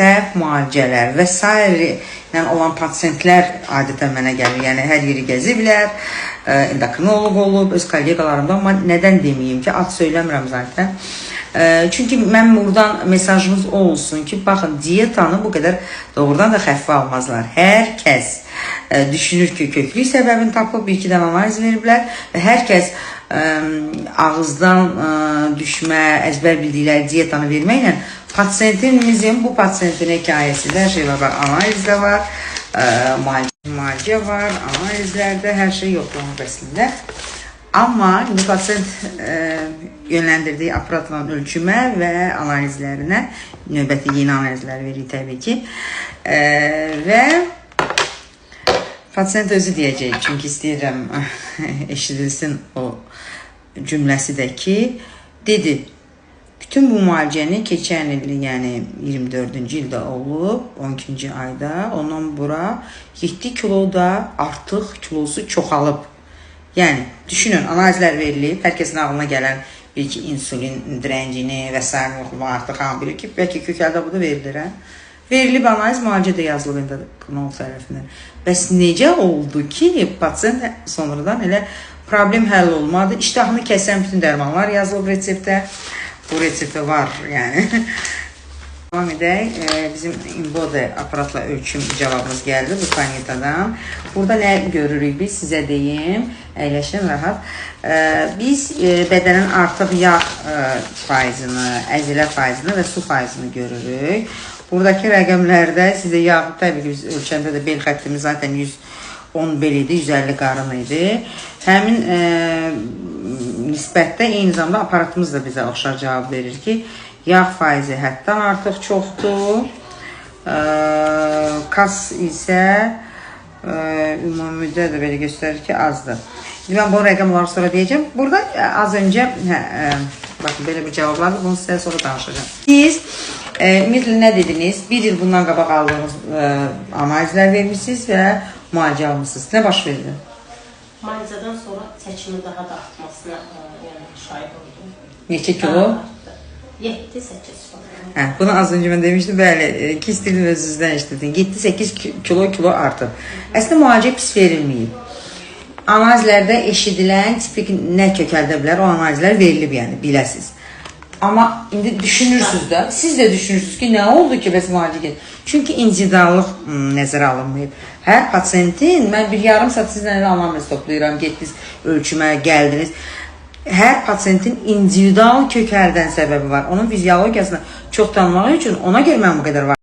Səhv müalicələr və sairə ilə olan pasientlər adətən mənə gəlir. Yəni hər yeri gəziblər, endokrinoloq olub, öz kolleqalarımdan, amma nədən deməyim ki, ad söyləmirəm zaten. Çünki mən buradan mesajımız o olsun ki, baxın, dietanı bu qədər doğrudan da xəfifə almazlar. Hər kəs düşünür ki, köklü səbəbini tapıb, bir iki dənə analiz veriblər və hər kəs ağızdan düşmə, əzbər bildikləri dietanı verməklə pasientimizin, bu pasientin hekayəsində hər şey var. Bax, analiz də var, müalicə var, analizlərdə hər şey yoxlanır əslində. Amma indi pasient yönləndirdiyi aparatla ölçümə və analizlərinə növbəti yeni analizlər veririk təbii ki. Və pasient özü deyəcək, çünki istəyirəm eşidilsin o cümləsi də ki, dedi, bütün bu müalicəni keçən il, yəni 24-cü ildə olub, 12-ci ayda, ondan bura 7 kilo da artıq kilosu çoxalıb. Yəni düşünün, analizlər verilib, hər kəsin ağlına gələn bir ki, insulin direncini və sair yoxlama artıq hamı bilir ki, bəlkə kökəldə bu da verilir, hə? Verilib analiz, müalicə də yazılıb endokrinoloq tərəfindən. Bəs necə oldu ki, pasient sonradan elə problem həll olmadı? İştahını kəsən bütün dərmanlar yazılıb reseptə. Bu reseptə var, yəni. Davam edək. Bizim InBody aparatla ölçüm cavabımız gəldi bu planetadan. Burada nə görürük biz sizə deyim. Əyləşin rahat. Biz bədənin artıq yağ faizini, əzilə faizini və su faizini görürük. Buradakı rəqəmlərdə sizə yağ, təbii ki, biz ölçəndə də bel xəttimiz zaten 110 bel idi, 150 qarın idi. Həmin nisbətdə eyni zamanda aparatımız da bizə oxşar cavab verir ki, yağ faizi həddən artıq çoxdur. Kas isə ümumidə də belə göstərir ki, azdır. İndi mən bu rəqəm olaraq sonra deyəcəm. Burada az öncə baxın belə bir cavab vardı. Bunu sizə sonra danışacağam. Siz ümumiyyətlə nə dediniz? Bir il bundan qabaq aldığınız analizlər vermisiniz və müalicə almısınız. Nə baş verdi? Müalicədən sonra çəkimin daha da artmasına yəni şahid oldum. Neçə kilo? Daha artdı. 7-8 kilo. Hə, bunu az öncə mən demişdim. Bəli, ki istədim özünüzdən eşitdin. 7-8 kilo artıb. Əslində müalicə pis verilməyib. Analizlərdə eşidilən tipik nə kökəldə bilər, o analizlər verilib yəni, biləsiz. Amma indi düşünürsüz də, siz də düşünürsünüz ki, nə oldu ki, bəs müalicə get? Çünki individuallıq nəzərə alınmayıb. Hər pasientin, mən bir yarım saat sizlə elə anamnez toplayıram, getdiniz ölçümə, gəldiniz. Hər pasientin individual kökəldən səbəbi var. Onun fiziologiyasını çox tanımaq üçün ona görə mən bu qədər vaxt